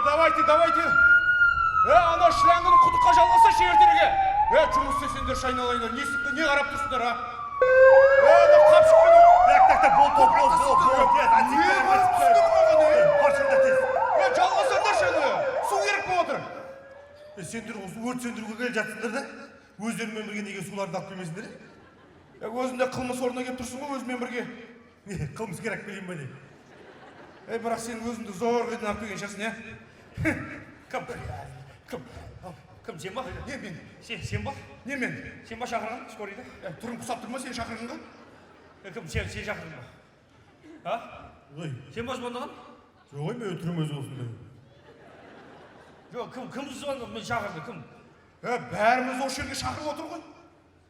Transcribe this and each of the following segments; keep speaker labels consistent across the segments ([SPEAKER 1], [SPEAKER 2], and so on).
[SPEAKER 1] Давайте, давайте. Ана шлангыны құдыққа жалғасайшы ертереге. Жұмыс істесеңдер, айналайындар, не, не қарап тұрсыңдар, а? Ана қапшықпен.
[SPEAKER 2] Так, так, так, болды, болды, болды, болды, тез.
[SPEAKER 1] Не қарап тұрсыңдар маған, е?
[SPEAKER 2] Қоршыңдар тез.
[SPEAKER 1] Жалғасаңдаршы ана, су керек болып отыр.
[SPEAKER 2] Сендер осы өрт сөндіруге келе жатсыңдар да, өздеріңмен бірге неге суларды алып келмейсіңдер?
[SPEAKER 1] Өзің де қылмыс орнына келіп тұрсың ғой өзімен бірге.
[SPEAKER 2] Не, қылмыскер алып келейін ба не?
[SPEAKER 1] Бірақ сен өзіңді зор қидан алып келген шығарсың, иә?
[SPEAKER 3] Кім? Кім? Кім, сен ба?
[SPEAKER 1] Не мен?
[SPEAKER 3] Сен ба?
[SPEAKER 1] Не мен?
[SPEAKER 3] Сен ба шақырған скорыйды?
[SPEAKER 1] Түрің құсап тұр ма сені шақырғанға?
[SPEAKER 3] Кім, сен шақырдың ба? А?
[SPEAKER 2] Ой,
[SPEAKER 3] Сен ба звондаған?
[SPEAKER 2] жоқ, ой, мен түрім өзі осындай.
[SPEAKER 3] Жоқ, кім звондады? Мен шақырды, кім?
[SPEAKER 1] Бәріміз осы жерге шақырып отыр ғой.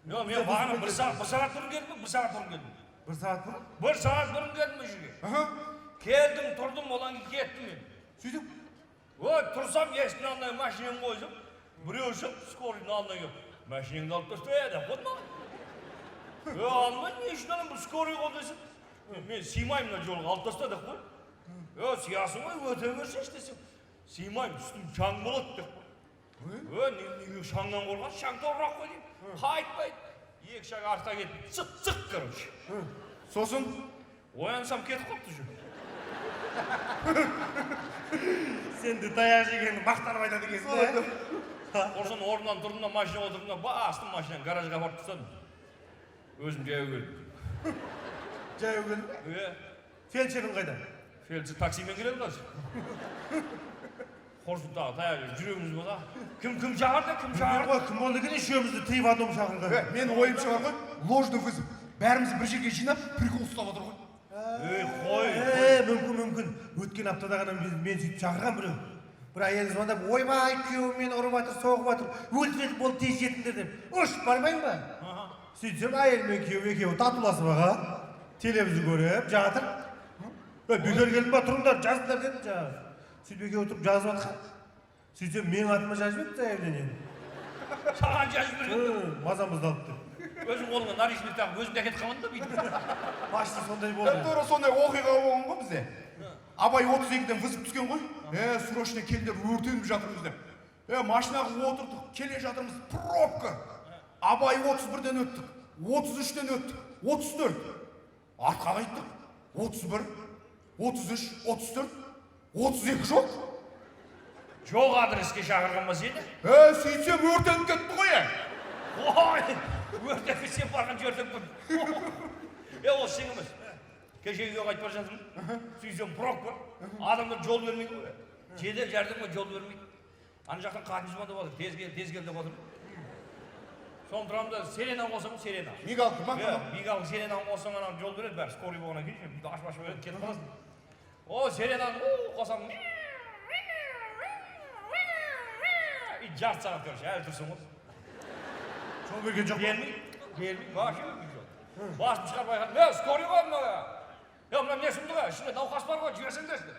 [SPEAKER 3] Жоқ, мен бағана бір сағат бұрын келдім, бір сағат бұрын келдім.
[SPEAKER 2] Бір сағат бұрын?
[SPEAKER 3] Бір сағат бұрын келдім бұл жерге. Келдім, тұрдым, одан кейін кеттім мен.
[SPEAKER 1] Сөйтіп?
[SPEAKER 3] Ой, тұрсам, есіктің алдына машинамды қойсам, біреу шығып, скорыйдың алдына келіп, машинаңды алып таста, деп қойды маған. Е, алмаймын, не үшін аламын, бұл скорый ғой десем, мен сыймаймын мына жолға, алып таста деп қой. Е, сиясың ғой, өте берсеші десем, сыймаймын, үстім шаң болады деп қой. Е, неге шаңнан қорқасың, шаң торырақ қой деймін. Қайтпайды. Екі шаг артқа кетіп, цық, цық, короче.
[SPEAKER 1] Сосын?
[SPEAKER 3] Оянсам, кетіп қалыпты уже.
[SPEAKER 2] Сен де таяқ жегенді мақтанып айтады екенсің да.
[SPEAKER 3] Сосын орнынан тұрдым да, машинаға отырдым да, бастым машинаны, гаражға апарып тастадым. Өзім жаяу келдім.
[SPEAKER 2] Жаяу келдің бе?
[SPEAKER 3] Е.
[SPEAKER 2] Фельдшерің қайда?
[SPEAKER 3] Фельдшер таксимен келеді қазір. Құрсын тағы, таяқ жеп жүрегіміз болса. Кім шақырды, кім шақырды?
[SPEAKER 2] Ой, кім болды екен үшеумізді три в одном шақырған?
[SPEAKER 1] Менің ойымша бар ғой, ложный вызов. Бәрімізді бір жерге жинап, прикол ұстап отыр ғой.
[SPEAKER 3] Ей, қой.
[SPEAKER 2] Е, мүмкін, мүмкін. Өткен аптада ғана мен сөйтіп шақырған біреу. Бір әйел звондап, ойбай, күйеуім мені ұрып жатыр, соғып жатыр, өлтіретін болды, тез жетіңдер деп. Ұшып бармаймын ба? Сөйтсем, әйел мен күйеуі екеуі татуласып алған, телевизор көріп жатыр. Е, бекер келдің ба, тұрыңдар, жазыңдар дедім жаңағы. Сөйтіп екеуі отырып жазып жатқан. Сөйтсем, менің атыма жазып жіберіпті заявлениені.
[SPEAKER 3] Саған жазып жіберген.
[SPEAKER 2] Мазамызды алып деп.
[SPEAKER 3] Өзің қолыңа нарисник тағып, өзің де әкетіп қалмадың да бүйтіп.
[SPEAKER 2] Почти сондай болды.
[SPEAKER 1] Тура сондай оқиға болған ғой бізде. Абай 32-ден вызов түскен ғой. Срочно келіңдер, өртеніп жатырмыз деп. Машинаға отырдық, келе жатырмыз, пробка. Абай 31-ден өттік, 33-тен өттік, 34. Артқа қайттық. 31, 33, 34, 32 жоқ.
[SPEAKER 3] Жоқ адреске шақырған ба сені?
[SPEAKER 1] Сөйтсем, өртеніп кетті ғой, е.
[SPEAKER 3] Ой, өртеп сен барған жерден бір. Е, ол сен емес. Кеше үйге қайтып бара жатырмын. Сөйтсем, пробка. Адамдар жол бермейді ғой. Жедел жәрдемге жол бермейді. Ана жақтан қатын звондап жатыр. Тез кел, тез кел деп отыр. Соны тұрамын да, сирена қосамын, сирена.
[SPEAKER 1] Мигалка ма?
[SPEAKER 3] Иә, мигалка, сиренаны қоссаң, ана жол береді, бәрі скорый болғаннан кейін бүйтіп ашып ашып береді, кетіп қаласың. О, сиренаны қосамын. И жарты сағат, короче, әлі тұрсың ғой.
[SPEAKER 2] Жол берген жоқ па?
[SPEAKER 3] Бермейді, бермейді, вообще бермейді жол. Басын шығарып айқайладым, е, скорый ғой мына. Е, мына не сұмдық, е, ішінде науқас бар ғой, жіберсеңдерші деп.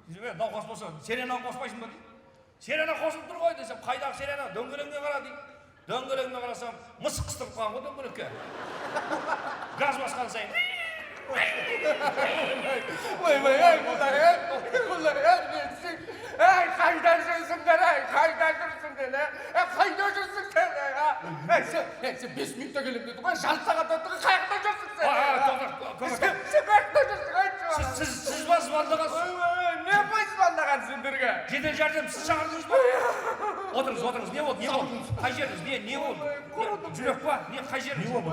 [SPEAKER 3] Сөйтсем, е, науқас болса, сиренаны қоспайсың ба дейді. Сирена қосылып тұр ғой десем, қайдағы сирена, дөңгелегіне қара дейді. Дөңгелегіне қарасам, мысық қыстырып қалған ғой дөңгелекке. Газ басқан сайын.
[SPEAKER 4] Ойбай, ай, құдай, ай, құдай, ай, несің? Ай, қайда жүрсіңдер, ай, қайда жүрсіңдер, ай, қайда жүрсің сен, ай, а? Ай, сен, ай, сен 5 минутта келемін дедің ғой, жарты сағат өтті ғой, қай жақта жүрсің сен?
[SPEAKER 3] А, а,
[SPEAKER 4] а?
[SPEAKER 3] тоқта, тоқта.
[SPEAKER 4] Сен қай жақта жүрсің, айтшы
[SPEAKER 3] Сіз,
[SPEAKER 4] маған.
[SPEAKER 3] сіз ба звондаған?
[SPEAKER 4] Ойбай, мен ғой звондаған сендерге.
[SPEAKER 3] Жедел жәрдем сіз шақырдыңыз ба? Отырыңыз, отырыңыз, не болды, не болды? Қай жеріңіз, не болды?
[SPEAKER 4] Құрыдым.
[SPEAKER 3] Жүрек па? Не, қай жеріңіз? Жоқ,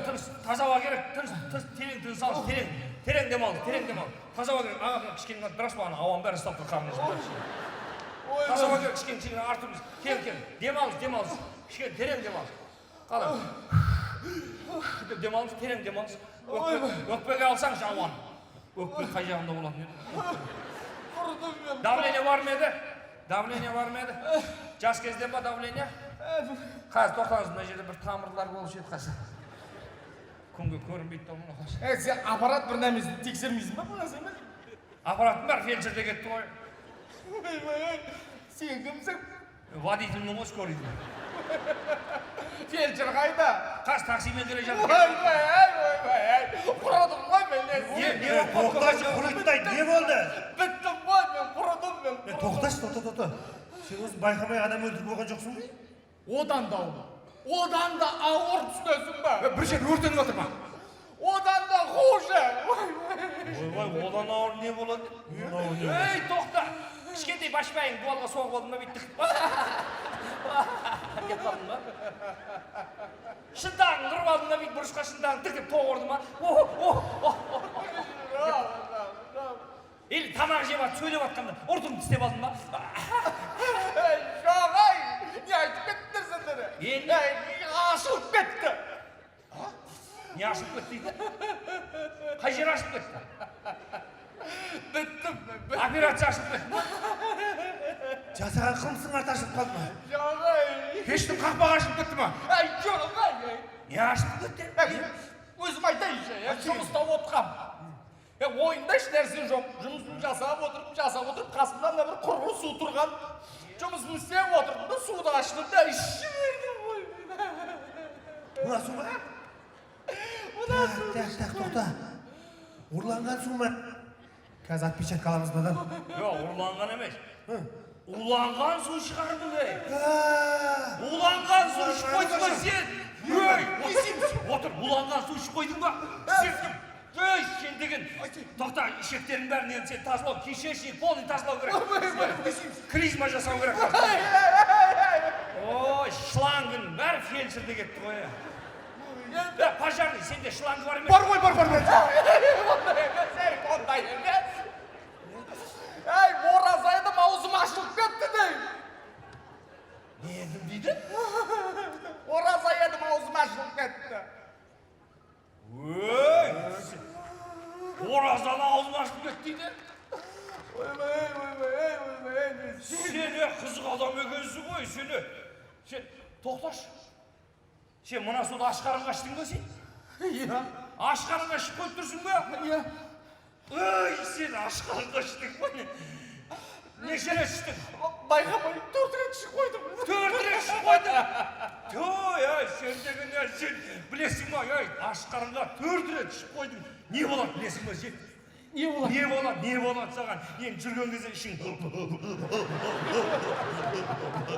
[SPEAKER 3] тыныс, таза ауа керек, тыныс, тыныс, терең тыныс алыңыз, терең, терең демалыңыз, терең демалыңыз. Таза ауа керек, аға, мына кішкене мына дұрыс па, ана ауаның бәрі ұстап тұр қарныңызды. Таза ауа керек, кішкене, кішкене артыңыз, кел, кел, демалыңыз, демалыңыз, кішкене терең демалыңыз. Қалай? Деп демалыңыз, терең демалыңыз. Өкпеге алсаңшы ауаны. Өкпе қай жағында болатын еді?
[SPEAKER 4] Құрыдым мен.
[SPEAKER 3] Давление бар ма еді? Давление бар ма еді? Жас кезден ба давление? Қазір тоқтаңыз, мына жерде бір тамырлар болушы еді қазір. Күнге көрінбейді да мына қазір.
[SPEAKER 4] Е, сен аппарат бір нәрсені тексермейсің ба, бұл нәрсе ме?
[SPEAKER 3] Аппараттың бәрі фельдшерде кетті ғой.
[SPEAKER 4] Ойбай, сен кімсің?
[SPEAKER 3] Водительмін ғой скорыйдың.
[SPEAKER 4] Фельдшер қайда?
[SPEAKER 3] Қазір таксимен келе жатыр.
[SPEAKER 4] Ойбай, ай, ойбай, ай, құрыдым ғой мен.
[SPEAKER 3] Не, не
[SPEAKER 2] Е,
[SPEAKER 3] болып қалды?
[SPEAKER 2] тоқташы, құрыттайды, не болды?
[SPEAKER 4] Біттім ғой мен, құрыдым мен.
[SPEAKER 2] Е, тоқташы. Тоқта, тоқта, сен өзің байқамай адам өлтіріп қойған жоқсың ба?
[SPEAKER 4] Одан да ауыр, одан да ауыр, түсінесің ба?
[SPEAKER 1] Бір жер өртеніп жатыр ма?
[SPEAKER 4] Одан да хуже.
[SPEAKER 3] Ойбай, одан ауыр не болады? Ей, тоқта, кішкентай башпайың дуалға соғып алдың ба, бүйтіп деп қалдың ба? Шынтағың ұрып алдың ба, бүйтіп бұрышқа шынтағың тік деп тоқ ұрды ма? Или тамақ жеп жатып, сөйлеп жатқанда ұртыңды тістеп алдың ба?
[SPEAKER 4] Ей, жоқ, ай, не айтып кеттіңдер сендер?
[SPEAKER 3] Енді?
[SPEAKER 4] Ей, ашылып кетті.
[SPEAKER 3] Не ашылып кетті дейді? Қай жері ашылып кетті?
[SPEAKER 4] Біттім.
[SPEAKER 3] Операция ашылып кетті ма?
[SPEAKER 2] Жасаған қылмысың арты ашылып қалды ма?
[SPEAKER 4] Жоқ, ай.
[SPEAKER 1] Пештің қақпағы ашылып кетті ма?
[SPEAKER 4] Ай, жоқ, ай, ай.
[SPEAKER 3] Не ашылып кетті?
[SPEAKER 4] Ей, өзім айтайыншы, е, жұмыста отырғам. Е, ойымда еш нәрсе жоқ. Жұмысымды жасап отырдым, жасап отырып, қасымда мына бір құрғыр су тұрған. Жұмысымды істеп отырдым да, суды аштым да, ішіп жібердім ғой.
[SPEAKER 2] Мына су ма?
[SPEAKER 4] Мына су.
[SPEAKER 2] Так, так, тоқта, ұрланған су ма? Қазір отпечатка аламыз мынадан.
[SPEAKER 3] Жоқ, ұрланған емес, уланған су шығар бұл, ей.
[SPEAKER 2] А,
[SPEAKER 3] Уланған су ішіп қойдың ба сен? Ей, отыр, уланған су ішіп қойдың ба сен? Ей, сен деген, тоқта, ішектердің бәрін енді сен тазалау, кишечник полный тазалау керек, клизма жасау керек. Ой, шлангың бәрі фельдшерде кетті ғой. Е, пожарный, сенде шланг бар емес?
[SPEAKER 1] Бар ғой, бар, бар, бар.
[SPEAKER 4] Ондай емес, ей, ондай емес. Ей, ораза едім, аузым ашылып кетті деймін.
[SPEAKER 3] Не едім дейді?
[SPEAKER 4] Ораза едім, аузым ашылып кетті.
[SPEAKER 3] Ей, оразада аузым ашылып кетті дейді.
[SPEAKER 4] Ойбай, ойбай, ойбай, не
[SPEAKER 3] Сен, е, қызық адам екенсің ғой сен, е. Сен тоқташы, сен мына суды аш қарынға іштің ба сен?
[SPEAKER 4] Иә.
[SPEAKER 3] Аш қарынға ішіп қойып тұрсың ба?
[SPEAKER 4] Иә.
[SPEAKER 3] Ей, сен аш қарынға іштің ба? Не, неше рет іштің?
[SPEAKER 4] Байқамай төрт рет ішіп қойдым.
[SPEAKER 3] Төрт рет ішіп қойдың. Той, ей, сен деген, ей, сен білесің ба, ей, аш қарынға төрт рет ішіп қойдың, не болады, білесің ба сен?
[SPEAKER 4] Не болады?
[SPEAKER 3] Не болады, не болады саған? Енді жүрген кезде ішің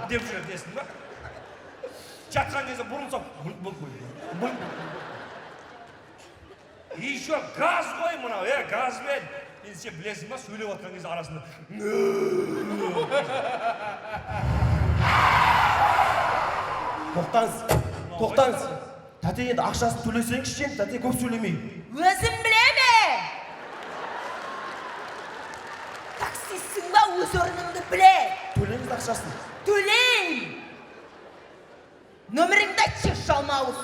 [SPEAKER 3] деп жүреді, есің ба? Жатқан кезде бұрын соқ, еще газ ғой мынау, е, газбен. Енді сен білесің ба, сөйлеп жатқан кезде арасында
[SPEAKER 5] Тоқтаңыз, тоқтаңыз, тәте, енді ақшасын төлесеңізші енді, тәте, көп сөйлемей.
[SPEAKER 6] Өзім білемін. Таксистсің ба, өз орныңды біле.
[SPEAKER 5] Төлеңіз ақшасын.
[SPEAKER 6] Төлеймін. Нөміріңді айтшы, жалмауыз.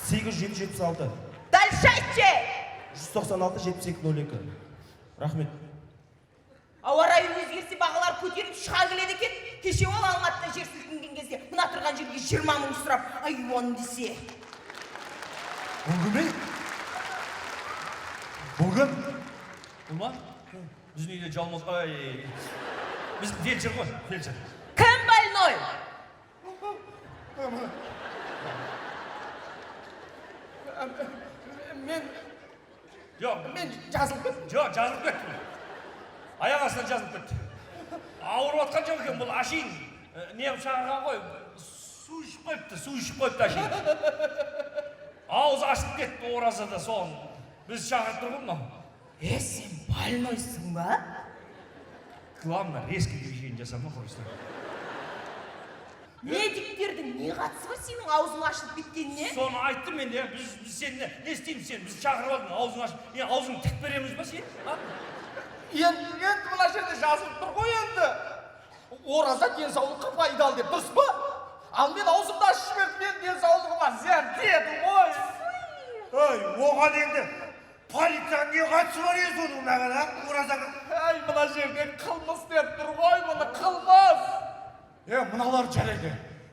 [SPEAKER 5] 8776.
[SPEAKER 6] Дальше айтшы.
[SPEAKER 5] 196 72 02. Рахмет.
[SPEAKER 6] Ауа райы өзгерсе, бағалар көтеріліп шыға келеді екен. Кеше ол Алматыда жер сілкінген кезде мына тұрған жерге 20 000 сұрап, айуан десе.
[SPEAKER 2] Бұл кім, ей? Бұл кім?
[SPEAKER 3] Бұл ма? Біздің үйде жалмауыз, ай, біздің фельдшер ғой, фельдшер.
[SPEAKER 6] Кім больной?
[SPEAKER 4] Мен.
[SPEAKER 3] Жоқ.
[SPEAKER 4] Мен жазылып кеттім.
[SPEAKER 3] Жоқ, жазылып кетті бұл, аяқ астынан жазылып кетті. Ауырып жатқан жоқ екен бұл, әшейін не қылып шақырған ғой, су ішіп қойыпты, су ішіп қойыпты әшейін, аузы ашылып кетті оразада, соны біз шақырып тұр ғой мынау.
[SPEAKER 6] Е, сен больнойсың ба?
[SPEAKER 3] Главное, резкий движение жасама просто.
[SPEAKER 6] Медиктердің не қатысы бар сенің аузың ашылып кеткеніне?
[SPEAKER 3] Соны айттым мен, иә. Біз сен не істейміз, сен біз шақырып алдың, аузың ашып, не, аузыңды тігіп береміз ба сен, а?
[SPEAKER 4] Енді мына жерде жазылып тұр ғой енді, ораза денсаулыққа пайдалы деп, дұрыс па? Ал мен аузымды ашып жібердім, енді денсаулығыма зиян тиеді ғой.
[SPEAKER 2] Ей, оған енді полицияның не қатысы бар енді соның мынаған, а, оразаға?
[SPEAKER 4] Әй, мына жерде қылмыс деп тұр ғой, мұны, қылмыс.
[SPEAKER 1] Е, мыналар жарайды,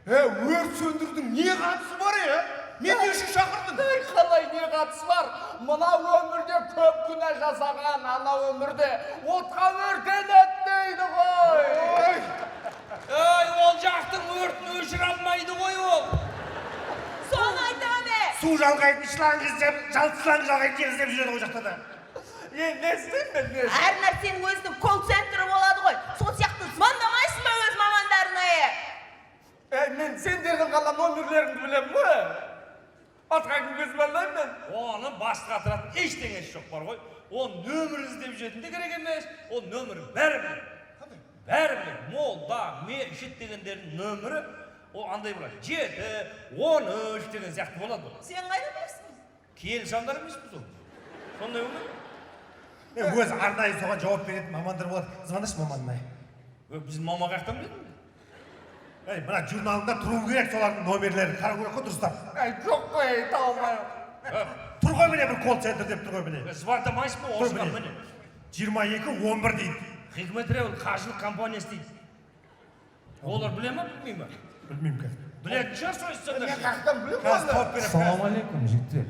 [SPEAKER 1] е, өрт сөндірудің не қатысы бар, е? Мен не үшін шақырдың?
[SPEAKER 4] Ей, қалай не қатысы бар? Мына өмірде көп күнә жасаған ана өмірде отқа өртенеді дейді ғой.
[SPEAKER 1] Ой.
[SPEAKER 3] Ей, ол жақтың өртін өшіре алмайды ғой ол.
[SPEAKER 6] Соны айтамын.
[SPEAKER 2] Су жалғайтын шланг іздеп, жалты шланг жалғайтын жер іздеп жүреді ғой жақта да.
[SPEAKER 4] Е, не істеймін мен, не?
[SPEAKER 6] Әр нәрсенің өзінің колл-центрі болады ғой. Сол сияқты звондамайсың ба өз мамандарына, е?
[SPEAKER 4] Ей, мен сендердің ғана номерлеріңді білемін ғой. Басқа кімге звондаймын мен?
[SPEAKER 3] Оны бас қатыратын ештеңесі жоқ бар ғой. Ол нөмір іздеп жүретін де керек емес. Ол нөмір бәрі біледі. Бәрі біледі. Молда, мешіт дегендердің нөмірі ол андай болады. 7, 13 деген сияқты болады ол.
[SPEAKER 6] Сен қайда білесің?
[SPEAKER 3] Киелі жандар емеспіз ол. Сондай болмайды.
[SPEAKER 2] Өзі арнайы соған жауап беретін мамандар болады. Звондашы маманына.
[SPEAKER 3] Ө, біздің мама қаяқтан біледі?
[SPEAKER 2] Ей, мына журналында тұру керек солардың номерлері. Қарау керек қой дұрыстап.
[SPEAKER 4] Ей, жоқ қой, ей, таба алмаймын.
[SPEAKER 2] Тұр ғой міне, бір колл-центр деп тұр ғой міне.
[SPEAKER 3] Звондамайсың ба
[SPEAKER 2] Тұр
[SPEAKER 3] осыған,
[SPEAKER 2] міне.
[SPEAKER 3] міне.
[SPEAKER 2] 22 11 дейді.
[SPEAKER 3] Хикмет Тревел қажылық компаниясы дейді. Олар біле ма, білмей ма?
[SPEAKER 2] Білмеймін қазір.
[SPEAKER 3] Білетін шығар сол.
[SPEAKER 4] Мен қаяқтан білемін
[SPEAKER 2] Қазір
[SPEAKER 4] оны?
[SPEAKER 2] тауып беремін.
[SPEAKER 7] Салам алейкум, жігіттер.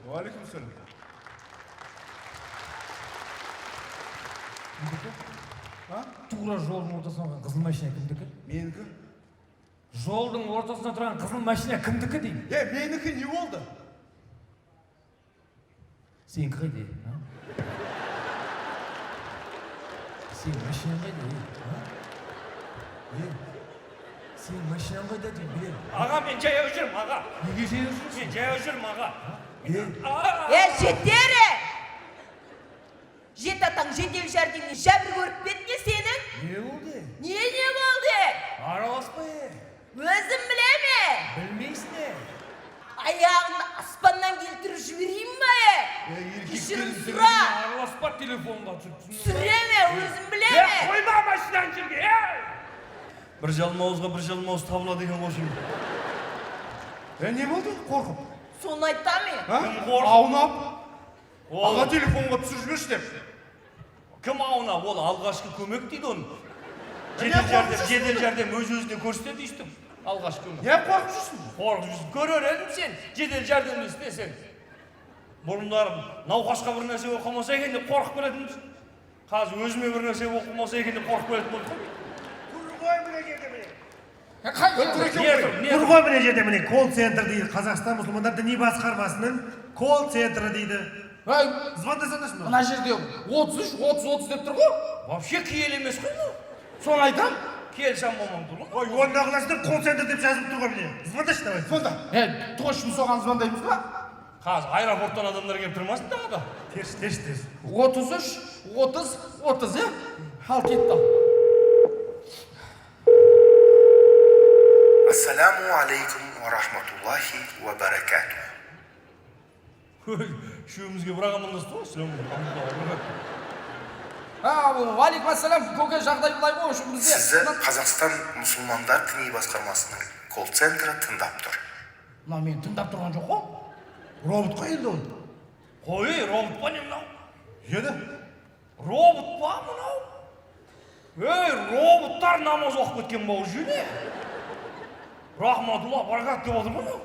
[SPEAKER 1] Уағалейкум.
[SPEAKER 7] Тура жолдың ортасына тұрған қызыл машина кімдікі?
[SPEAKER 1] Менікі.
[SPEAKER 7] Жолдың ортасында тұрған қызыл машина кімдікі деймін.
[SPEAKER 1] Е, менікі, не болды?
[SPEAKER 7] Сенікі қайда, е, а? Сенің машинаң қайда, е, а? Е, сенің машинаң қайда деймін, е?
[SPEAKER 3] Аға, мен жаяу жүрмін, аға.
[SPEAKER 7] Неге жаяу жүрсің?
[SPEAKER 3] Мен жаяу жүрмін, аға.
[SPEAKER 7] Е,
[SPEAKER 6] Е, жетер, е! Жеті атаң жедел жәрдемнен жәбір көріп пе еді не сенің?
[SPEAKER 7] Не болды?
[SPEAKER 6] Не болды?
[SPEAKER 7] Араласпа, е.
[SPEAKER 6] Өзім білем, е!
[SPEAKER 7] Білмейсің, е.
[SPEAKER 6] Аяғыңды аспаннан келтіріп жіберейін ба, е? Кешірім сұра!
[SPEAKER 3] Араласпа, телефонға түсіп.
[SPEAKER 6] Түсіреме, өзім білем,
[SPEAKER 3] Е,
[SPEAKER 6] е!
[SPEAKER 3] қойма машинаны жерге, е! Бір жалмауызға бір жалмауыз табылады екен ғой şimdi.
[SPEAKER 1] Е, не болды қорқып?
[SPEAKER 6] Соны айтам, е!
[SPEAKER 1] А?
[SPEAKER 3] Кім қорқып?
[SPEAKER 1] Аунап.
[SPEAKER 3] Ол
[SPEAKER 1] Аға, телефонға түсіріп жіберші деп.
[SPEAKER 3] Кім аунап? Ол алғашқы көмек дейді оны.
[SPEAKER 1] Не
[SPEAKER 3] Жедел
[SPEAKER 1] қорқып
[SPEAKER 3] жәрдем,
[SPEAKER 1] жүрсің?
[SPEAKER 3] жедел жәрдем өз өзіне көрсетеді өйстіп. Алғашқы көмек.
[SPEAKER 1] Не қорқып жүрсің?
[SPEAKER 3] Қорқып жүрсің. Көрер едім сен. Жедел жәрдемді істесең. Бұрындары науқасқа бір нәрсе болып қалмаса екен деп қорқып келетінбіз. Қазір өзіме бір нәрсе болып қалмаса екен деп қорқып келетін болдық қой.
[SPEAKER 2] Тұр ғой мына жерде, міне.
[SPEAKER 4] Е, қай жерде?
[SPEAKER 3] Не тұр, не
[SPEAKER 2] Тұр
[SPEAKER 3] тұр?
[SPEAKER 2] ғой мына жерде, міне, колл-центр дейді. Қазақстан мұсылмандар діни басқармасының колл-центрі дейді.
[SPEAKER 4] Ей,
[SPEAKER 2] Звондасаңдаршы мына.
[SPEAKER 4] мына жерде 33 30 30 деп тұр ғой.
[SPEAKER 3] Вообще киелі емес қой мынау.
[SPEAKER 4] Соны айтам.
[SPEAKER 3] Киелі жан болмам тұр ғой.
[SPEAKER 2] Ой, оны қыласың, колл-центр деп жазылып тұр ғой міне. Звондашы давай.
[SPEAKER 1] Звонда.
[SPEAKER 4] Е, точно соған звондаймыз ба?
[SPEAKER 3] Қазір аэропорттан адамдар келіп тұрмасын тағы да.
[SPEAKER 2] Терші, терші, терші.
[SPEAKER 4] 33 30 30, иә? Ал кетті ал.
[SPEAKER 8] Ассаляму алейкум ва рахматуллахи ва баракатух.
[SPEAKER 3] Үшеумізге бір ақ амандасты ғой. Ассалаумағалейкум.
[SPEAKER 4] А, уағалейкум ассалам, көке, жағдай былай ғой, үшін бізде.
[SPEAKER 8] Сізді Қазақстан мұсылмандар діни басқармасының колл-центрі тыңдап тұр.
[SPEAKER 4] Мына мені тыңдап тұрған жоқ қой.
[SPEAKER 2] Робот қой енді ол.
[SPEAKER 3] Қой, робот па не мынау?
[SPEAKER 2] Еді.
[SPEAKER 3] Робот па мынау? Ей, роботтар намаз оқып кеткен ба уже, не? Рахматулла, баракат деп отыр мынау.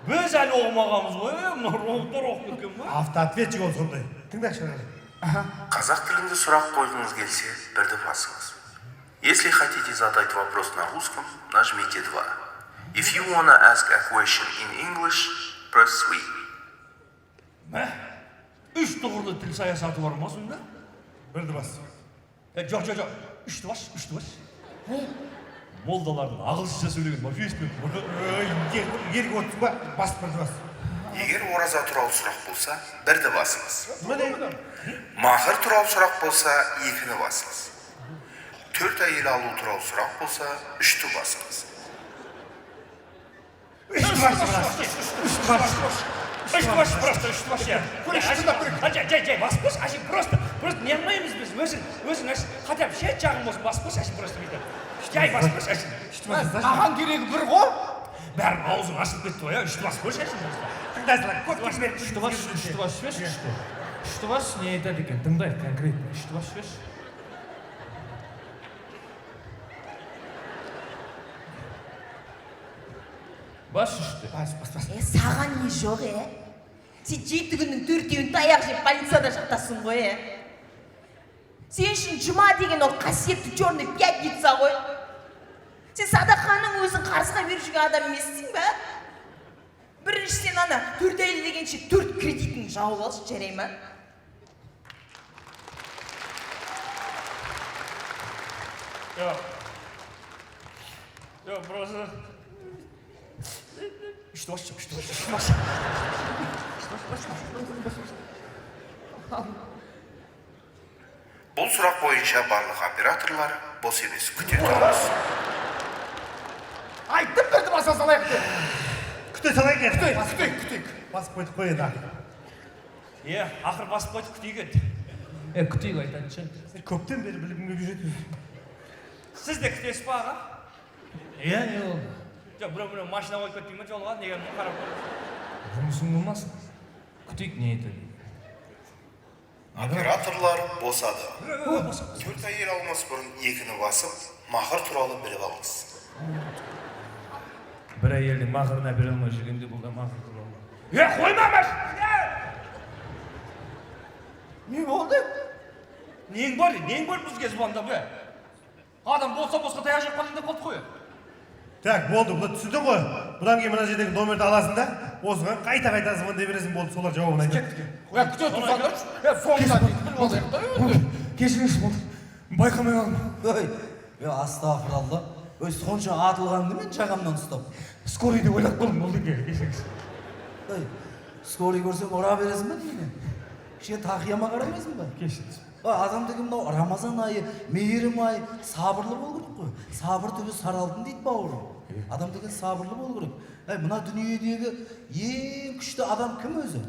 [SPEAKER 3] Біз әлі оқымағанбыз ғой, е, мына роботтар оқып кеткен ба?
[SPEAKER 2] Автоответчик ол сондай. Тыңдашы.
[SPEAKER 8] Қазақ тілінде сұрақ қойғыңыз келсе, бірді басыңыз. Если хотите задать вопрос на русском, нажмите 2. If you wanna ask a question in English, press 3.
[SPEAKER 3] Мә, үш тұғырлы тіл саясаты бар ма сонда?
[SPEAKER 2] Бірді бас.
[SPEAKER 3] Е, жоқ, жоқ, жоқ, үшті бас, үшті бас. Молдалардың ағылшынша сөйлеген вообще естімеппін.
[SPEAKER 2] Ой, ерге отырсың ба? Бас, бірді бас.
[SPEAKER 8] Егер ораза туралы сұрақ болса, бірді басыңыз.
[SPEAKER 2] Міне.
[SPEAKER 8] Махыр туралы сұрақ болса, екіні басыңыз. Төрт әйел алу туралы сұрақ болса, үшті басыңыз.
[SPEAKER 2] Үшті бас, үшті бас.
[SPEAKER 3] Үшті бас, просто үшті бас, иә.
[SPEAKER 1] Көрейікші, тыңдап көрейік.
[SPEAKER 3] Жай, жай, жай, басып қойшы, әшейін просто, просто не қылмаймыз біз, өзің, өзің әшейін, хотя бы шет жағын болсын басып қойшы, әшейін просто бүйтіп. Жай басып қойшы, әшейін.
[SPEAKER 2] Үшті бас.
[SPEAKER 4] Маған керегі бір ғой.
[SPEAKER 3] Бәрін аузың ашылып кетті ғой, иә, үшті басып қойшы, әшейін просто.
[SPEAKER 2] Тыңдайсың, көп келмеді.
[SPEAKER 7] Үшті бас, үшті бас жіберші, үшті. Үшті бас, не айтады екен, тыңдайық конкретно. Үшті бас жіберші. Бас үшті.
[SPEAKER 2] Бас, бас, бас.
[SPEAKER 6] Е, саған не жоқ, е? Сен жеті күннің төртеуін таяқ жеп больницада жатасың ғой, е? Сен үшін жұма деген ол қасиетті черный пятница ғой. Сен садақаның өзін қарызға беріп жүрген адам емессің ба? Бірінші сен ана төрт әйел дегенше төрт кредитіңді жауып алшы, жарай ма?
[SPEAKER 3] Жоқ. Жоқ, просто үшті басшы, үшті басшы, үшті басшы.
[SPEAKER 8] Бұл сұрақ бойынша барлық операторлар бос емес, күте тұрыңыз.
[SPEAKER 4] Айттым, бірді баса салайық деп.
[SPEAKER 2] Күте салайық енді.
[SPEAKER 4] Күтейік, күтейік, күтейік.
[SPEAKER 2] Басып қойдық қой енді.
[SPEAKER 3] Е, ақыры басып қойдық, күтейік енді.
[SPEAKER 7] Е, күтейік, айтатын шығар.
[SPEAKER 2] Көптен бері білгім келіп жүреді.
[SPEAKER 3] Сіз де күтесіз ба, аға?
[SPEAKER 7] Иә, не болды?
[SPEAKER 3] Жоқ, біреу біреу машина қойып кетпей ма жолға деген, қарап.
[SPEAKER 7] Жұмысың болмасын, күтейік, не айтады.
[SPEAKER 8] Операторлар босады. Төрт әйел алмас бұрын екіні басып, махр туралы біліп алыңыз.
[SPEAKER 7] Бір әйелдің махрын әпере алмай жүргенде, бұл да махр туралы.
[SPEAKER 3] Е, қойма машина!
[SPEAKER 4] Не болды?
[SPEAKER 3] Нең бар, нең бар бізге звондап, е? Адам болса босқа таяқ жеп қалайын деп қалдық қой.
[SPEAKER 2] Так, болды, бұны түсіндің ғой. Бұдан кейін мына жердегі номерді аласың да, осыған қайта қайта звондай бересің, болды, солар жауабын айтады.
[SPEAKER 4] Е, күте тұрсаңдаршы. Е, соңына дейін біліп алайық та енді.
[SPEAKER 7] Кешіріңізші, болды, байқамай қалдым.
[SPEAKER 9] Ой, е, астағфиралла. Ой, сонша атылғанды мен жағамнан ұстап.
[SPEAKER 7] Скорый деп ойлап қалдым, молдеке, кешіріңіз.
[SPEAKER 9] Ой, скорый көрсең, ұра бересің ба немене? Кішкене тақияма қарамайсың ба?
[SPEAKER 7] Кешіріңіз.
[SPEAKER 9] Ой, адам деген мынау Рамазан айы, мейірім айы, сабырлы болу керек қой. Сабыр түбі сары алтын дейді, бауырым. Адам деген сабырлы болу керек. Ей, мына дүниедегі ең күшті адам кім өзі?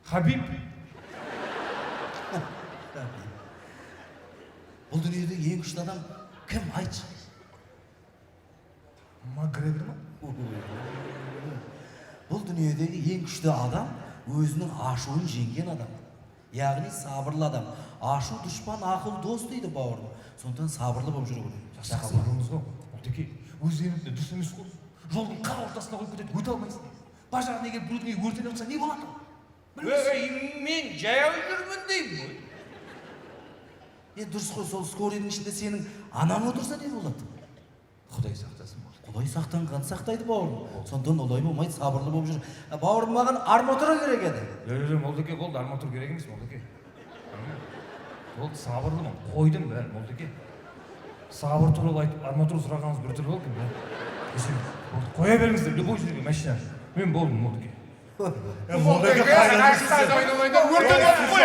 [SPEAKER 7] Хабиб.
[SPEAKER 9] Бұл дүниедегі ең күшті адам кім, айтшы?
[SPEAKER 7] Макгрегор ма?
[SPEAKER 9] Бұл дүниедегі ең күшті адам — өзінің ашуын жеңген адам, яғни сабырлы адам. Ашу дұшпан, ақыл дос дейді, бауырым. Сондықтан сабырлы болып жүру керек.
[SPEAKER 7] Сабырлымыз ғой, молдеке. Өздеріңіз де дұрыс емес қой, жолдың қақ ортасына қойып кетеді, өте алмайсың. Пожарный келіп, біреудің үйі өртеніп жатса, не болады?
[SPEAKER 3] Ей, мен жаяу жүрмін деймін ғой.
[SPEAKER 9] Е, дұрыс қой. Сол скорыйдың ішінде сенің анаң отырса, не болады?
[SPEAKER 7] Құдай сақтасын, болды.
[SPEAKER 9] Құдай сақтанған сақтайды, бауырым. Сондықтан олай болмайды, сабырлы болып жүр. Ә, бауырым, маған арматура керек еді.
[SPEAKER 7] Жоқ, жоқ, молдеке, болды, арматура керек емес, молдеке. Болды, сабырлымын, қойдым бәрін, молдеке. Сабыр туралы айтып, арматура сұрағаныңыз біртүрлі болды екен, кешіріңіз. Болды, қоя беріңіздер любой жерге машина, мен болдым, молдеке.
[SPEAKER 2] Е, молдеке, қайда жүрсіз?
[SPEAKER 4] Өртеніп қой.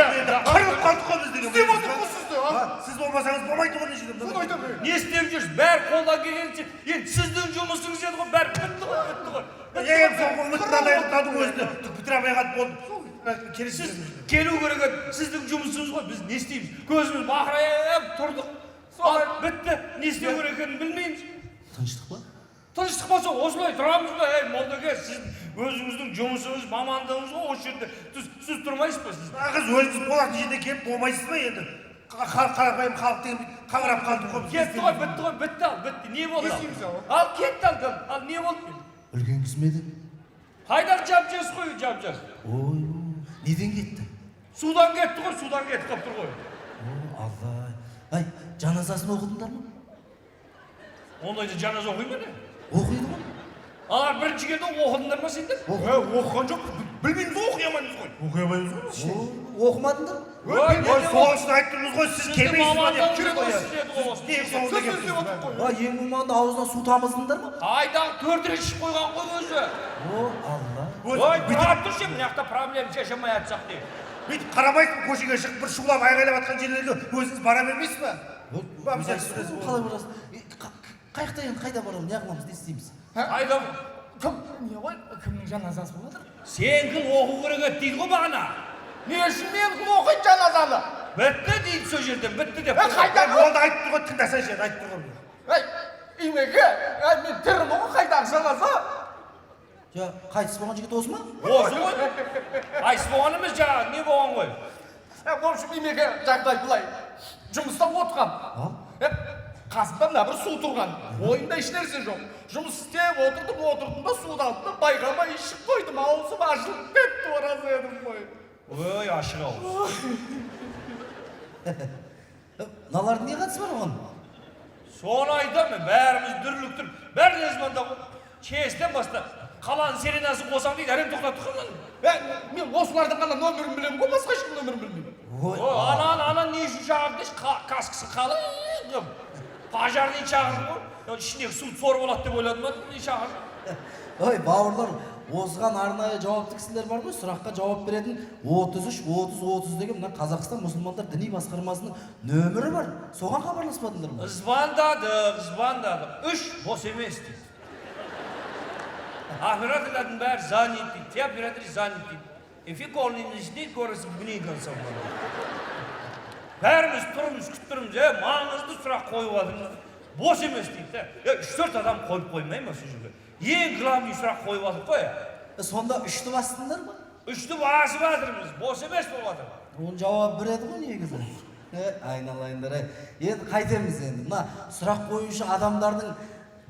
[SPEAKER 2] Қырылып қалдық қой біз деген.
[SPEAKER 4] Істеп отыр ғой сізді, а?
[SPEAKER 2] Сіз болмасаңыз, болмайды ғой мына жерде.
[SPEAKER 4] Соны айтамын.
[SPEAKER 3] Не істеп жүрсіз? Бәрі қолдан келгенше. Енді сіздің жұмысыңыз еді ғой, бәрі бітті ғой, бітті ғой.
[SPEAKER 2] Е, енді соңғы үміт мынандай мынаның өзінде түк бітіре алмай қалды, болды. Келесі.
[SPEAKER 3] Сіз келу керек еді, сіздің жұмысыңыз ғой, біз не істейміз? Көзіміз бақырайып тұрдық. Ал бітті, не істеу керек екенін білмейміз.
[SPEAKER 9] Тыныштық па?
[SPEAKER 3] Тыныштық болса, осылай тұрамыз ба? Ей, молдеке, сіз өзіңіздің жұмысыңыз, мамандығыңыз ғой осы жерде. Сіз тұрмайсыз ба сіз?
[SPEAKER 2] Нағыз өзіңіз болатын жерде келіп болмайсыз ба енді? Қарапайым халық деген бүйтіп қаңырап қалдық қой біз.
[SPEAKER 3] Кетті ғой, бітті ғой, бітті, ал бітті. Не болды?
[SPEAKER 4] Не істейміз ал?
[SPEAKER 3] Ал кетті, ал, ал не болды?
[SPEAKER 9] Үлкен кісі ме еді?
[SPEAKER 3] Қайдан, жап жас қой, жап жас.
[SPEAKER 9] Ой, неден кетті?
[SPEAKER 3] Судан кетті ғой, судан кетіп қалып тұр ғой.
[SPEAKER 9] О, Алла ай, жаназасын оқыдыңдар ма?
[SPEAKER 3] Ондайда жаназа оқи ма, не?
[SPEAKER 9] Оқиды ғой.
[SPEAKER 3] Алар бірінші келді, оқыдыңдар ма сендер?
[SPEAKER 1] Е, оқыған жоқпыз, білмейміз ғой, оқи алмаймыз ғой.
[SPEAKER 2] Оқи алмаймыз ғой біз.
[SPEAKER 9] О, оқымадыңдар ма?
[SPEAKER 3] Ой,
[SPEAKER 2] Ой, сол үшін айтып тұрмыз ғой, сіз
[SPEAKER 3] Сіздің
[SPEAKER 2] келмейсіз ба деп.
[SPEAKER 3] мамандығыңыз ғой, сіз еді ғой осы.
[SPEAKER 2] Ең соңында
[SPEAKER 4] Сіз
[SPEAKER 2] келіп
[SPEAKER 4] іздеп
[SPEAKER 2] тұрсыз.
[SPEAKER 4] отырмын ғой.
[SPEAKER 9] А, ең болмағанда аузына су тамыздыңдар ма?
[SPEAKER 3] Қайдағы, төрт рет ішіп қойған ғой өзі.
[SPEAKER 9] О, Алла.
[SPEAKER 3] Ой, тұра тұршы, мына жақта проблема шеше алмай жатсақ деп.
[SPEAKER 2] Бүйтіп қарамайсың, көшеге шығып, бір шулап айғайлап жатқан жерлерге өзіңіз бара бермейсіз ба? Обязательно.
[SPEAKER 9] Қалай барасың? Е, қай жақта енді, қайда барамыз, не қыламыз, не істейміз?
[SPEAKER 3] Қайда?
[SPEAKER 4] Кім не ғой, кімнің жаназасы болып жатыр?
[SPEAKER 3] Сенікін оқу керек еді дейді ғой бағана.
[SPEAKER 4] Не үшін менікін оқиды жаназаны?
[SPEAKER 3] Бітті дейді, сол жерден бітті деп.
[SPEAKER 4] Е, қайда?
[SPEAKER 2] Болды, айтып тұр ғой, тыңдасайшы енді, айтып тұр ғой.
[SPEAKER 4] Ей, имеке, ей, мен тірімін ғой, қайдағы жаназа?
[SPEAKER 9] Жа, қайтыс болған жігіт осы ма?
[SPEAKER 3] Осы ғой. Қайтыс болған емес, жаңағы не болған ғой.
[SPEAKER 4] Е, в общем, имеке, жағдай былай: жұмыста отырғам.
[SPEAKER 9] Ал.
[SPEAKER 4] Е, қасымда мына бір су тұрған, ойымда ешнәрсе жоқ, жұмыс істеп отырдым, отырдым да, суды алдым да, байқамай ішіп қойдым, аузым ашылып кетті, ораза едім ғой.
[SPEAKER 3] Ой, ашық ауыз.
[SPEAKER 9] Е, мыналардың не қатысы бар оған?
[SPEAKER 3] Соны айтамын, бәріміз дүрліктіріп, бәріне звондап, ЧС-тен бастап, қаланың сиренасын қосамын дейді, әрең тоқтаттық қой мынаны.
[SPEAKER 4] Е, мен осылардың ғана нөмірін білемін ғой, басқа ешкімнің нөмірін білмеймін.
[SPEAKER 9] Ой.
[SPEAKER 3] Ой, ананы, ананы не үшін шақырды деші, каскасы қалың қылып. Пожарный шақырдым ғой. Ішіндегі суды сорып алады деп ойладым ба, не шақырдым?
[SPEAKER 9] Ой, бауырлар, осыған арнайы жауапты кісілер бар ғой, сұраққа жауап беретін. 33 30 30 деген мына Қазақстан мұсылмандар діни басқармасының нөмірі бар. Соған хабарласпадыңдар ма?
[SPEAKER 3] Звондадық, звондадық. Үш бос емес дейді. Операторлардың бәрі занят дейді. Те оператор занят дейді. Эфир дейді, көресің. Бәріміз тұрмыз, күтіп тұрмыз, маңызды сұрақ қойып жатырмыз. Бос емес дейді да. 3-4 адам қойып қоймай ма сол жерге? Ең главный сұрақ қойып жатыр қой.
[SPEAKER 9] Сонда үшті бастыңдар ма?
[SPEAKER 3] Үшті басып жатырмыз, бос емес болып жатыр.
[SPEAKER 9] Оның жауабы бір еді ғой негізі. Айналайындар, ай. Енді қайтеміз енді? Мына сұрақ қоюшы адамдардың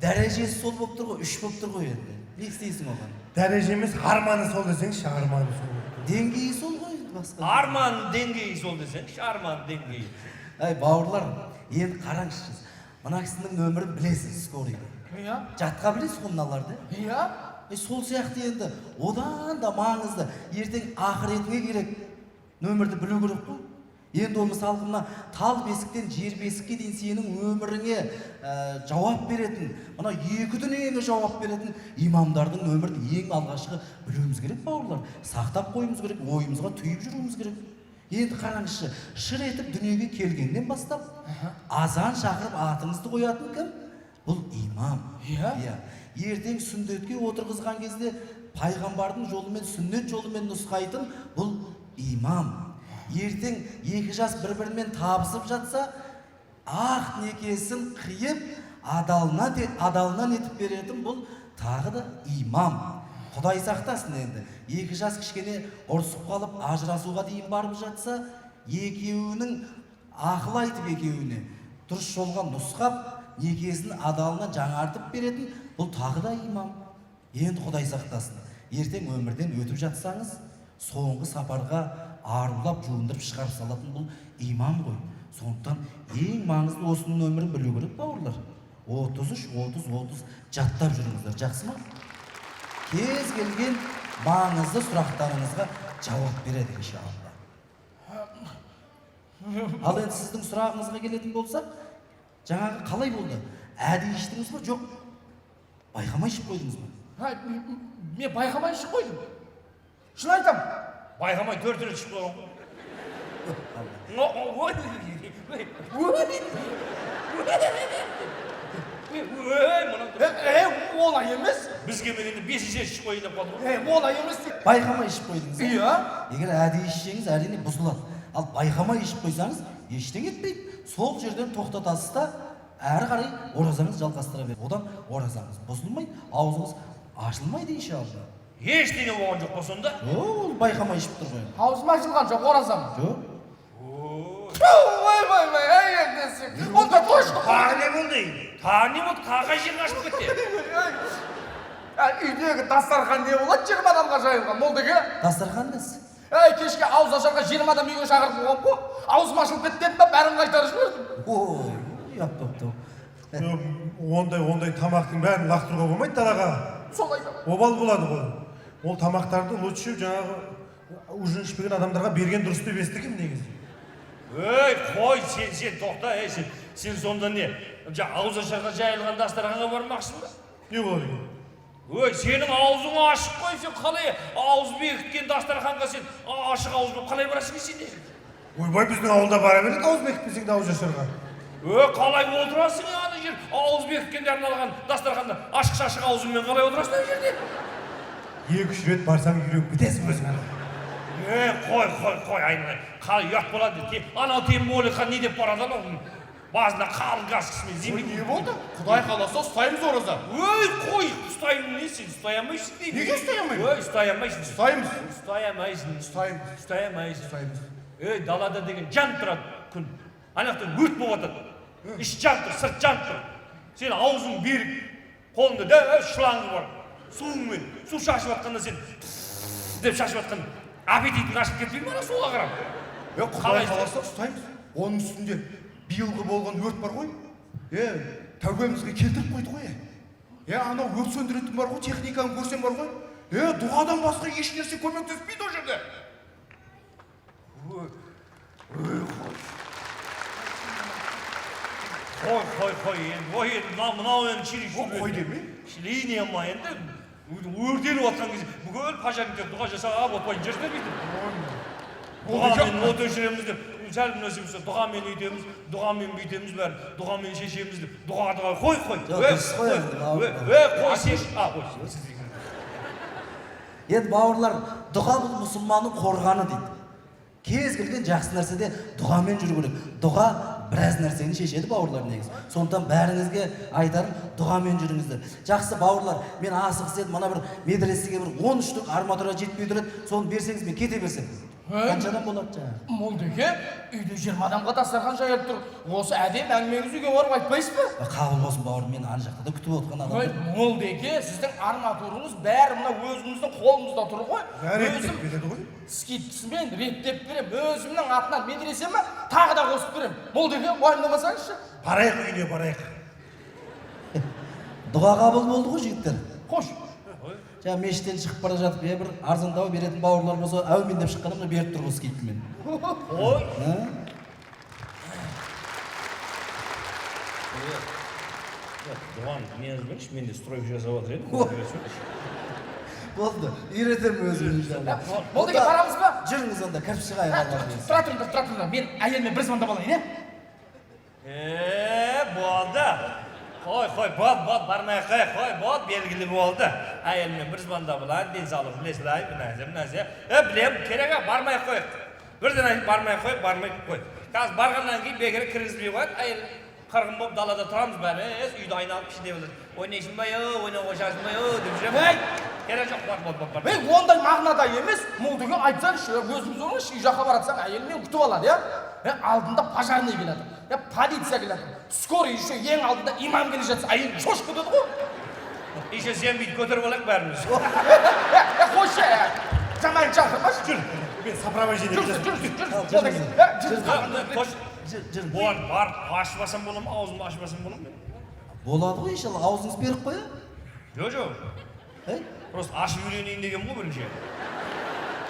[SPEAKER 9] дәрежесі сол болып тұр ғой, үш болып тұр ғой енді. Не істейсің оған?
[SPEAKER 2] Дәреже емес, арманы сол десеңші, арманы сол.
[SPEAKER 9] Деңгейі сол ғой енді, басқа.
[SPEAKER 3] Арман деңгейі сол десеңші, арман деңгейі.
[SPEAKER 9] Әй, бауырлар, енді қараңызшы. Мына кісінің нөмірін білесіз, скорыйды.
[SPEAKER 4] Иә.
[SPEAKER 9] Жатқа білесіз ғой мыналарды?
[SPEAKER 4] Иә.
[SPEAKER 9] Сол сияқты енді одан да маңызды, ертең ақыретіңе керек нөмірді білу керек қой. Енді ол мысалы мына тал бесіктен жер бесікке дейін сенің өміріңе жауап беретін, мына екі дүниеңе жауап беретін имамдардың нөмірін ең алғашқы білуіміз керек, бауырлар. Сақтап қоюымыз керек, ойымызға түйіп жүруіміз керек. Енді қараңызшы, шыр етіп дүниеге келгеннен бастап азан шақырып атыңызды қоятын кім? Бұл имам.
[SPEAKER 4] Иә.
[SPEAKER 9] Иә. Ертең сүндетке отырғызған кезде пайғамбардың жолымен, сүннет жолымен нұсқайтын бұл имам. Ертең екі жас бір-бірімен табысып жатса, ақ некесін қиып, адалынан етіп беретін бұл тағы да имам. Құдай сақтасын енді. Екі жас кішкене ұрысып қалып, ажырасуға дейін барып жатса, екеуінің ақыл айтып, екеуіне дұрыс жолға нұсқап, некесін адалынан жаңартып беретін бұл тағы да имам. Енді Құдай сақтасын, ертең өмірден өтіп жатсаңыз, соңғы сапарға арулап жуындырып шығарып салатын бұл имам ғой. Сондықтан ең маңызды осының нөмірін білу керек, бауырлар. 33 30 30 жаттап жүріңіздер, жақсы ма? Кез келген маңызды сұрақтарыңызға жауап береді иншалла. Ал енді сіздің сұрағыңызға келетін болсақ, жаңағы қалай болды? Әдейі іштіңіз ба, жоқ байқамай ішіп қойдыңыз ба?
[SPEAKER 4] Мен байқамай ішіп қойдым. Шын айтамын.
[SPEAKER 3] Байқамай 4 рет ішіп қойған ғой.
[SPEAKER 4] Олай емес.
[SPEAKER 3] Біз келмегенде 5-ші рет ішіп қояйын деп қалды ғой.
[SPEAKER 4] Олай емес.
[SPEAKER 9] Байқамай ішіп қойдыңыз.
[SPEAKER 4] Иә.
[SPEAKER 9] Егер әдейі ішсеңіз, әрине бұзылады. Ал байқамай ішіп қойсаңыз, ештеңе етпейді. Сол жерден тоқтатасыз да, әрі қарай оразаңыз жалғастыра береді. Одан оразаңыз бұзылмайды, аузыңыз ашылмайды иншалла.
[SPEAKER 3] Ештеңе болған жоқ па сонда?
[SPEAKER 9] Жоқ, ол байқамай ішіп тұр ғой.
[SPEAKER 4] Аузым ашылған жоқ, оразам.
[SPEAKER 9] Жоқ.
[SPEAKER 4] Ой, ай, десең. Онда точно.
[SPEAKER 3] Тағы не болды? Тағы не болды? Тағы қай жерің ашылып кетті?
[SPEAKER 4] Үйдегі дастархан не болады 20 адамға жайылған, молдеке?
[SPEAKER 9] Дастархан несі?
[SPEAKER 4] Әй, кешке ауыз ашарға 20 адам үйге шақырып қойған ғой. Аузым ашылып кетті дедім ба, бәрін қайтарып жібердім.
[SPEAKER 9] Ой, ұят.
[SPEAKER 2] Ондай тамақтың бәрін лақтыруға болмайды далаға.
[SPEAKER 4] Солай.
[SPEAKER 2] Обал болады ғой. Ол тамақтарды лучше жаңағы ужин ішпеген адамдарға берген дұрыс деп естігем негізі.
[SPEAKER 3] Ей, қой, сен тоқта, ей, сен сонда не? Ауыз ашарға жайылған дастарханға бармақшысың ба?
[SPEAKER 2] Не болады екен?
[SPEAKER 3] Ой, сенің аузың ашық қой, сен қалай ауыз бекіткен дастарханға сен ашық ауыз болып қалай барасың сен?
[SPEAKER 2] Ойбай, біздің ауылда бара береді ауыз бекітпесең де ауыз ашарға.
[SPEAKER 3] Ой, қалай отырасың ана жер ауыз бекіткенде арналған дастарханда ашық-шашық аузыңмен қалай отырасың ана жерде?
[SPEAKER 2] 2-3 рет барсаң үйреніп кетесің өзің.
[SPEAKER 3] Қой, қой, айналайын. Қалай ұят болады. Анау тем более не деп барады анау? Басында қалың каскасымен земле.
[SPEAKER 1] Не болды? Құдай қаласа ұстаймыз ораза.
[SPEAKER 3] Ой, қой, ұстаймын не сен, ұстай алмайсың деймін.
[SPEAKER 1] Неге ұстай алмаймын?
[SPEAKER 3] Ой, ұстай алмайсың.
[SPEAKER 1] Ұстаймыз.
[SPEAKER 3] Ұстай алмайсың.
[SPEAKER 1] Ұстаймыз.
[SPEAKER 3] Ұстай алмайсың.
[SPEAKER 1] Ұстаймыз.
[SPEAKER 3] Ей, далада деген жанып тұрады күн. Ана жақта өрт болып жатады. Іш жанып тұр, сырт жанып тұр. Сен аузың берік, қолыңда дәу шлангы бар. Суыңмен, су шашып жатқанда сен деп шашып жатқан аппетитің ашып кетпей ме ана суға қарап?
[SPEAKER 1] Құдай қаласа ұстаймыз. Оның үстінде биылғы болған өрт бар ғой. Тәубемізге келтіріп қойды ғой. Анау өрт сөндіретін бар ғой, техниканы көрсем бар ғой. Дұғадан басқа еш нәрсе көмектеспейді ол жерде.
[SPEAKER 3] Қой, қой, қой енді, ой, енді мынау енді чересчур.
[SPEAKER 1] Қой деме.
[SPEAKER 3] Линия ма енді, өртеніп жатқан кезде бүкіл пожарниктер дұға жасап отпайтын шығарсыңдар бүйтіп. Дұғамен от өшіреміз деп, сәл нәрсе болса дұғамен өйтеміз, дұғамен бүйтеміз, бәрін дұғамен шешеміз деп. Дұға, дұға, қой, қой.
[SPEAKER 9] Жоқ,
[SPEAKER 3] Ө,
[SPEAKER 9] дұрыс қой
[SPEAKER 3] қой,
[SPEAKER 9] енді, бауырым.
[SPEAKER 3] Ө, қой, сен, а, қой.
[SPEAKER 9] Енді, бауырлар, дұға бұл мұсылманның қорғаны дейді. Кез келген жақсы нәрседе дұғамен жүру керек. Дұға біраз нәрсені шешеді, бауырлар, негізі. Сондықтан бәріңізге айтарым, дұғамен жүріңіздер. Жақсы, бауырлар, мен асығыс едім. Мына бір медресеге бір 13 штук арматура жетпей тұр еді, соны берсеңіз, мен кете берсем. Қаншадан болады жаңағы?
[SPEAKER 4] Молдеке, үйде 20 адамға дастархан жайылып тұр. Осы әдемі әңгімеңізді үйге барып айтпайсыз ба?
[SPEAKER 9] Қабыл болсын, бауырым. Мен ана жақта да күтіп отырған
[SPEAKER 4] Ой,
[SPEAKER 9] адамдар.
[SPEAKER 4] Молдеке, сіздің арматурыңыз бәрі мына өзіміздің қолымызда тұр ғой.
[SPEAKER 2] Реттеп
[SPEAKER 4] Өзім
[SPEAKER 2] береді ғой.
[SPEAKER 4] скидкасымен реттеп беремін. Өзімнің атынан медресе ме, тағы да қосып беремін. Молдеке, уайымдамасаңызшы.
[SPEAKER 2] Барайық, үйіне барайық.
[SPEAKER 9] Дұға қабыл болды ғой, жігіттер.
[SPEAKER 4] Қош.
[SPEAKER 9] Жаңа мешіттен шығып бара жатып, е, бір арзандау беретін бауырлар болса, әумин деп шыққанымда мына беріп тұр ғой скидкамен.
[SPEAKER 3] Ой.
[SPEAKER 9] А?
[SPEAKER 3] Дұғаны не жазып беріңізші, мен де стройка жасап жатыр едім.
[SPEAKER 9] Болды, үйретемін өзім, иншалла.
[SPEAKER 4] Молдеке, барамыз ба?
[SPEAKER 9] Жүріңіз онда, кіріп шығайық, Алла бұйырса.
[SPEAKER 4] Тұра тұрыңдар, тұра тұрыңдар. Мен әйеліме бір звондап алайын, иә?
[SPEAKER 3] Е, болды. Қой, қой, болды, болды, бармай ақ қой, қой, болды, белгілі болды. Әйеліме бір звондап алайын, денсаулығын білесіз, бір нәрсе, бір нәрсе. Е, білемін, керек ақ, бармай ақ қояйық. Бірден айтып, бармай ақ қой, бармай ақ қой. Қазір барғаннан кейін бекер кіргізбей қояды, әйел қырғын болып далада тұрамыз бәрі, үйді айналып ішінде болады. Ойнайсың ба, ё, ойнауға шығасың ба, ё, деп жүремін.
[SPEAKER 4] Ей!
[SPEAKER 3] Керек жоқ, бар, бар, бар, бар.
[SPEAKER 4] Ей, ондай мағынада емес, Молдеке, айтсаңызшы, өзіңіз ойлаңызшы, үй жаққа баратсаң, әйелімен күтіп алады, иә? Е, алдында пожарный келе жатыр, е, полиция келе жатыр, скорый, еще ең алдында имам келе жатса, әйел шошып кетеді ғой.
[SPEAKER 3] Еще сен бүйтіп көтеріп алайық бәріміз.
[SPEAKER 4] Е, е, қойшы, е, жаман шақырмашы.
[SPEAKER 2] Жүр, мен сопровождение.
[SPEAKER 4] Жүрсін, жүрсін, жүрсін.
[SPEAKER 9] Ал,
[SPEAKER 4] Молдеке,
[SPEAKER 9] жүріңіз.
[SPEAKER 4] е, жүр.
[SPEAKER 3] Қош,
[SPEAKER 9] Жүр, жүріңіз.
[SPEAKER 3] Бар, барып ашып алсам бола ма, аузымды ашып алсам бола ма?
[SPEAKER 9] Болады ғой, иншалла, аузыңыз беріп қоя.
[SPEAKER 3] Жоқ, жоқ.
[SPEAKER 9] Ей?
[SPEAKER 3] Просто ашып үйренейін деген ғой бірінші.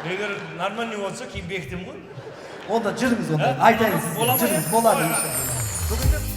[SPEAKER 3] Егер нормальный болса, кейін бекітемін ғой.
[SPEAKER 9] Онда жүріңіз, онда
[SPEAKER 3] Ә?
[SPEAKER 9] айтайын сізге.
[SPEAKER 3] Бола ма?
[SPEAKER 9] Жүріңіз, болады,
[SPEAKER 3] Ой,
[SPEAKER 9] иншалла.